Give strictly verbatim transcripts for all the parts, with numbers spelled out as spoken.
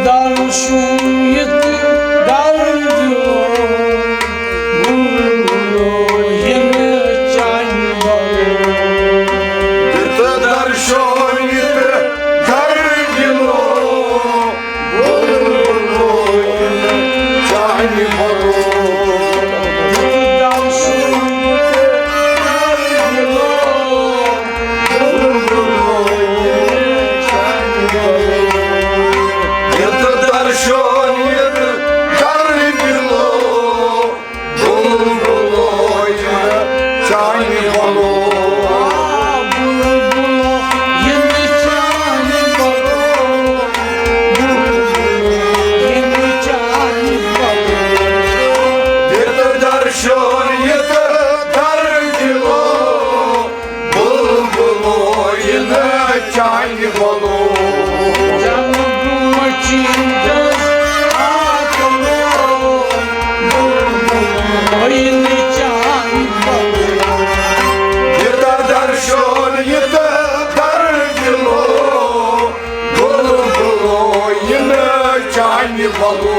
در شوٗیِتھ در دِلو، بُلبُلو یِنہٕ چانہِ بَلو۔ دِتہٕ در شوٗیِتھ در دِلو، بُلبُلو یِنہٕ چانہِ بَلو۔ دِتہٕ در شوٗیِتھ در دِلو، یتھ درشان یتھ در دِلو، بُلبُلو یِنہٕ چانہِ بَلو۔ بُلبُلو یِنہٕ چانہِ بَلو، بُلبُلو یِنہٕ چانہِ بَلو۔ یتھ درشان یتھ در دِلو، بُلبُلو یِنہٕ چانہِ بَلو۔ جنہٕ برونٛہہ چِنتَس آتلو، بُلبُلو یِنہٕ چانہِ بَلو۔ یتھ درشان یتھ در دِلو، بُلبُلو یِنہٕ چانہِ بَلو۔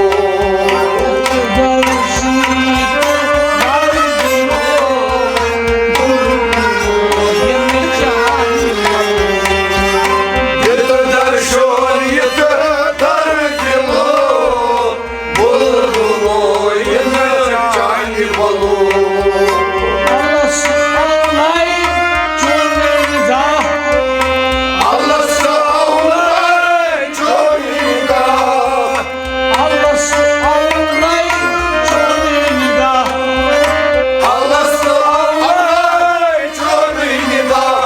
یتھ درشان یتھ در دِلو، بُلبُلو یِنہٕ چانہِ بَلو۔ الس اولے چونی گاہ۔ الس اولے چونی گاہ۔ الس اولے چونی گاہ۔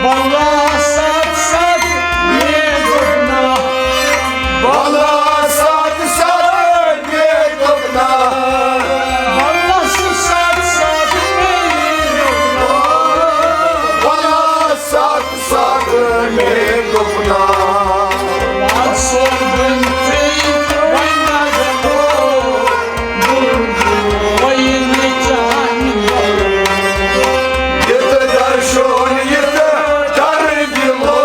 بلا ست ست مے دوٚپنا۔ بلا ست ست مے دوٚپنا۔ بلا ست ست مے دوٚپنا۔ بلا ست ست مے دوٚپنا۔ پتہٕ سوزُن ژےٚ وۄنۍ نظر، بُلبُلو یِنہٕ چانہِ بَلو۔ یتھ درشان یتھ در دِلو،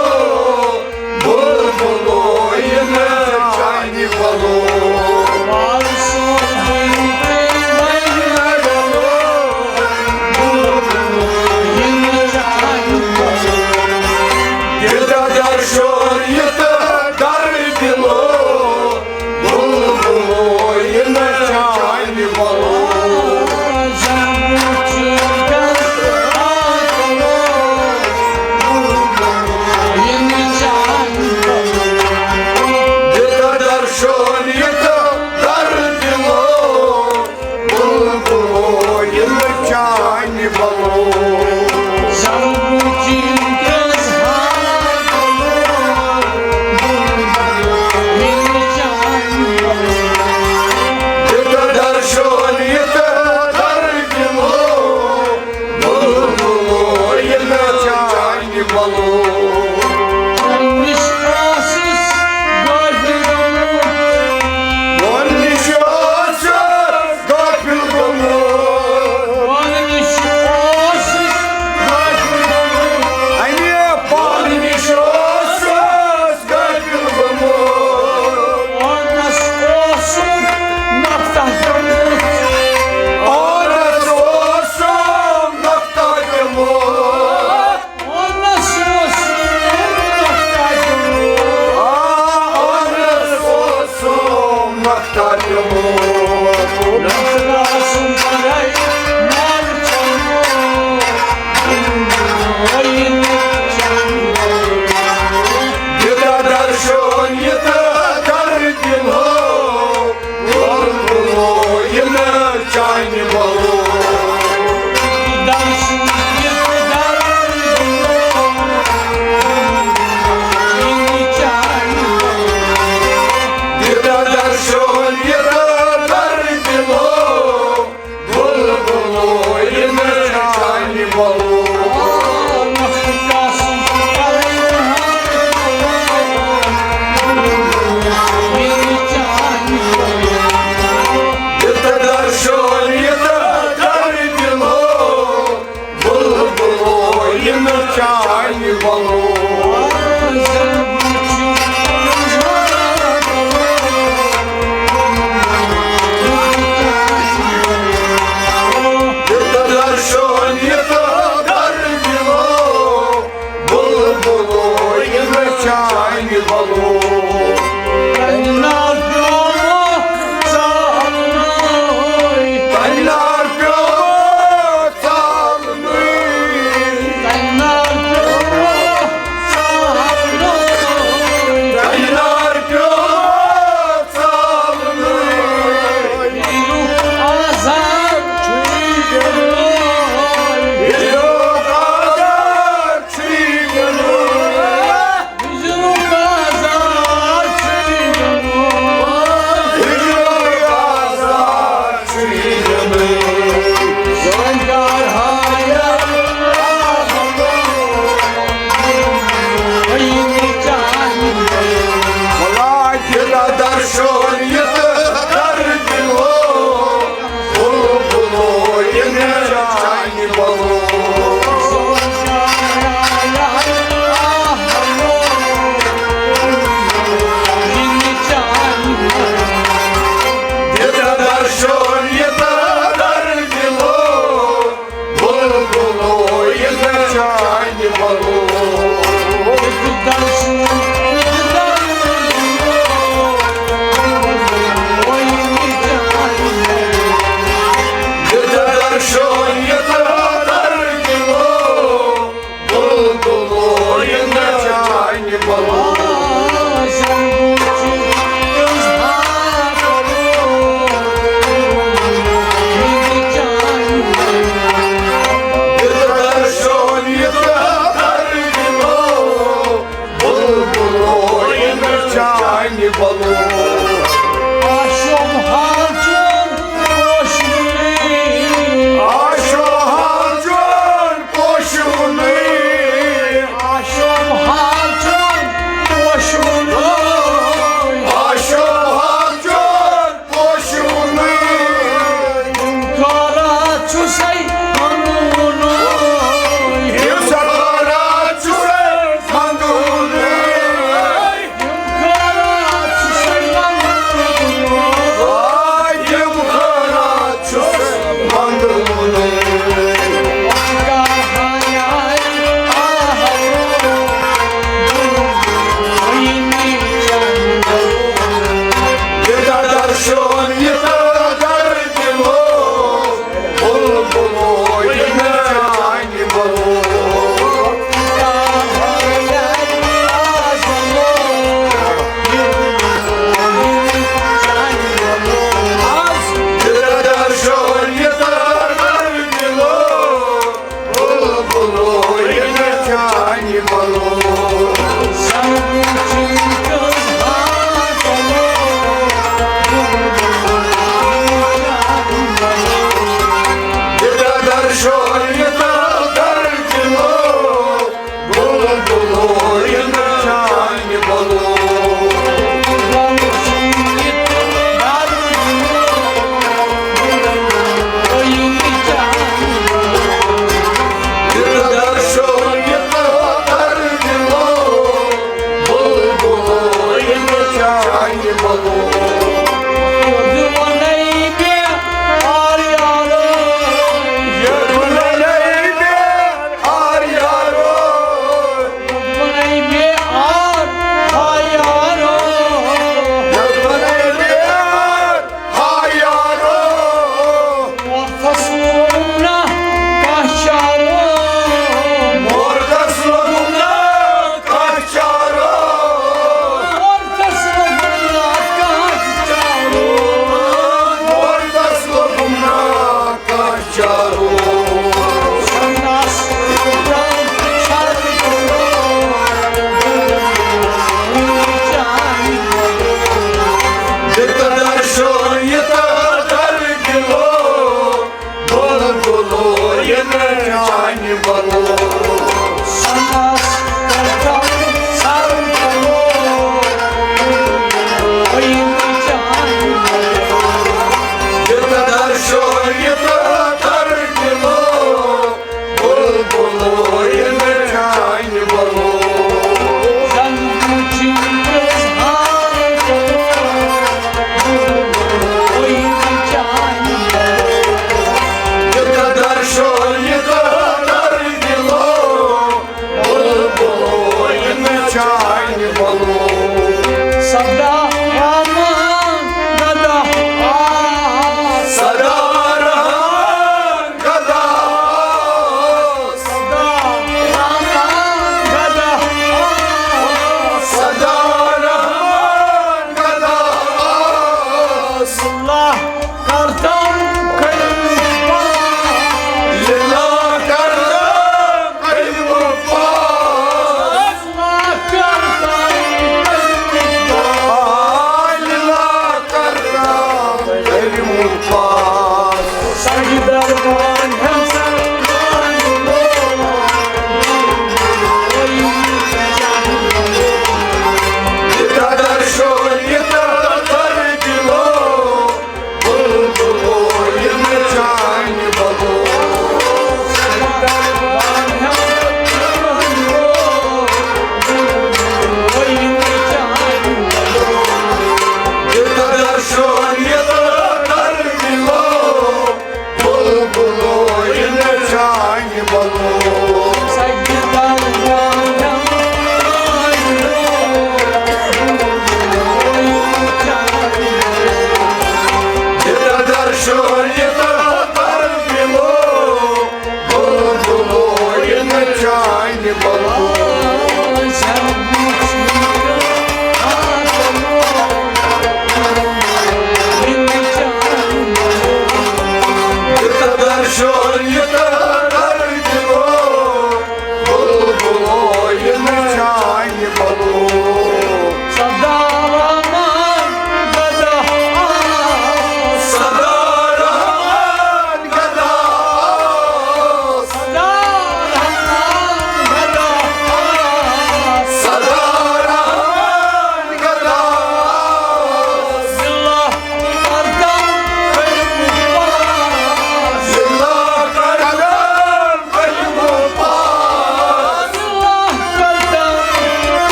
بُلبُلو یِنہٕ چانہِ بَلو۔ پتہٕ سوزُن ژےٚ وۄنۍ نظر، بُلبُلو یِنہٕ چانہِ بَلو۔ یتھ درشان یتھ در دِلو، بُلبُلو یِنہٕ چانہِ بَلو۔ یتھ درشان یتھ در دِلو، بُلبُلو یِنہٕ چانہِ بَلو۔ یتھ درشان یتھ در دِلو، بُلبُلو یِنہٕ چانہِ بَلو۔ گۄڈٕنِچ ٲسٕس غٲفِل گوٚمُت۔ گۄڈٕنِچ ٲسٕس غٲفِل گوٚمُت۔ گۄڈٕنِچ ٲسٕس غٲفِل گوٚمُت۔ اَمہِ پانہٕ نِش ٲسٕس غٲفِل گوٚمُت۔ پانَس اوسُم نۄقطہ پیوٚمُت۔ پانَس اوسُم نۄقطہ پیوٚمُت۔ پانَس اوسُم نۄقطہ پیوٚمُت۔ آ، پانَس اوسُم نۄقطہ پیوٚمُت۔ نۄقطہ اوسُم پَرَے مال چوٚمُت۔ یوٗتاہ درشان یوٗتاہ در دِمو، بُلبُلو یِنہٕ چانہِ بَلو۔ درشان یوٗتاہ در دِمو، بُلبُلو یِنہٕ چانہِ بَلو۔ یوٗتاہ درشان یوٗتاہ بلو۔